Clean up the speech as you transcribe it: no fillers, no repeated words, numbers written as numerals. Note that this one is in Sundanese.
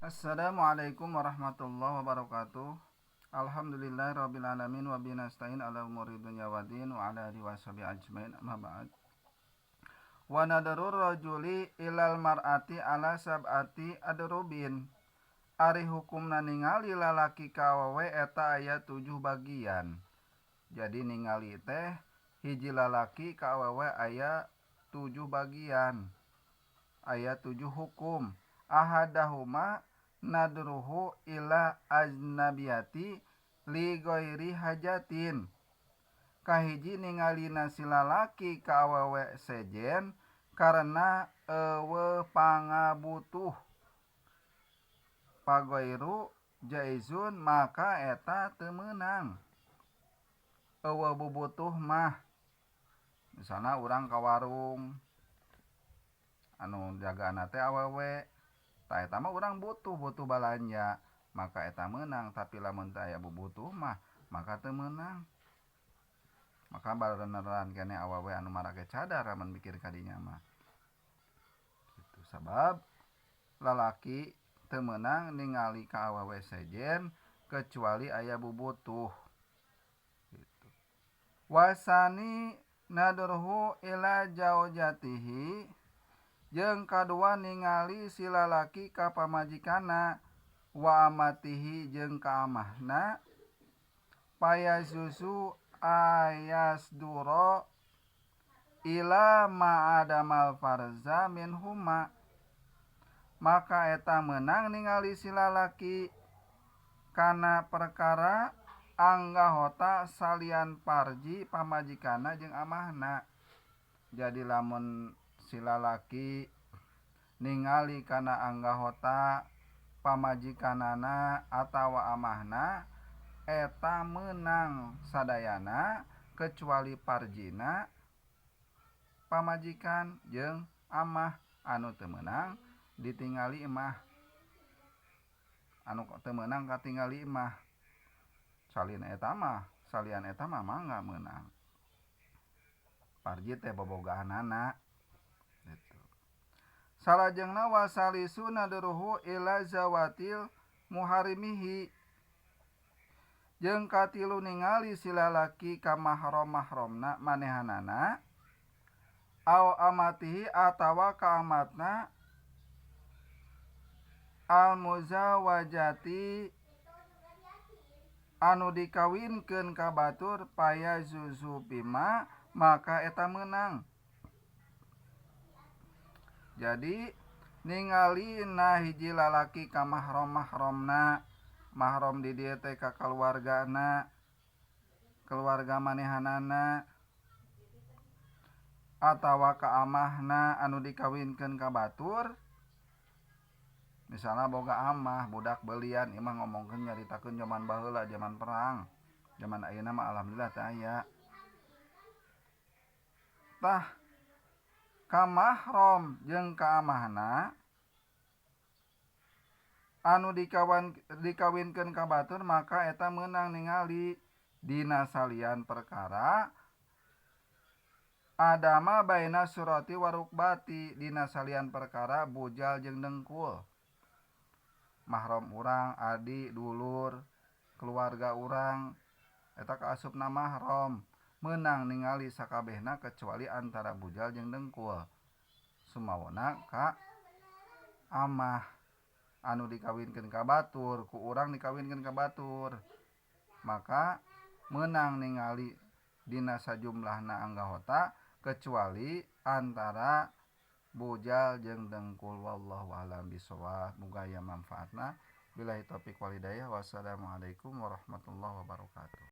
Assalamualaikum warahmatullahi wabarakatuh. Alhamdulillahirabbil alamin wa bihi nasta'in ala umuri dunya waddin wa ala alihi washabihi ajmain, amma ba'd. Wa nadrur rajuli ilal mar'ati ala sab'ati adrubin. Ari hukumna ningali lalaki ka awewe eta aya 7 bagian. Jadi ningali teh hiji lalaki ka awewe aya 7 bagian. Aya 7 hukum. Ahadahuma nadruhu ila ajnabiyati li ghairi hajatin. Kahiji ningalina si lalaki ka awewe sejen karena eueuh pangabutuh. Pagairu jaizun maka eta teu meunang. Eueuh bubutuh mah misalna urang ka warung anu jagaana teh awewe, tah eta mah urang butuh balanja, maka eta meunang. Tapi lamun teu aya bubutuh mah maka teu meunang. Maka bareneran keneh awewe anu marake cadar lamun mikir ka dinya mah. Kitu sabab lalaki teu meunang ningali ka awewe sejen kecuali aya bubutuh. Kitu. Wasani nadruhu ila jaujatihi jeung kadua ningali si lalaki ka pamajikanna wa amatihi jeung ka amahna payazuzu ayasduro ila ma'adamal farza minhuma. Maka eta meunang ningali si lalaki kana perkara anggahota salian parji pamajikanna jeung amahna. Jadi lamun si lalaki ningali kana anggahota pamajikanana atawa amahna eta meunang sadayana kecuali parjina pamajikan jeung amah. Anu teu meunang ditingali imah, anu teu meunang katingali imah. Salin eta mah, salian eta mah mangga meunang. Parji teh bobogahanana. Gitu. Salajengna wasalisu nadruhu ila zawatil muharimihi. Jeung katilu ningali si lalaki ka mahram-mahramna manehanana au amatihi atawa ka amatna al muzawajati anu dikawinkeun ka batur paya zuzu bima maka eta meunang. Jadi ningali na hiji lalaki ka mahram-mahramna, mahram di dieu teh ka kaluargana, keluarga manehanana atawa ka amahna anu dikawinkeun ka batur. Misalna boga amah budak belian, imah ngomongkeun nyaritakeun zaman baheula, zaman perang. Zaman ayeuna mah alhamdulillah teu aya. Tah ka mahram jeung ka amahna anu dikawinkeun ka batur maka eta meunang ningali dina salian perkara adama baina surati warukbati, dina salian perkara bujal jeung dengkul. Mahram urang, adi, dulur, keluarga urang eta kaasupna mahram, meunang ningali sakabehna kecuali antara bujal jeung dengkul. Sumawona ka amah anu dikawinkeun ka batur, ku urang dikawinkeun ka batur, maka meunang ningali dina sajumlahna anggahota kecuali antara bujal jeung dengkul. Wallahu a'lam bishawab. Muga aya manfaatna. Billahi taufik wal hidayah. Wassalamualaikum warahmatullahi wabarakatuh.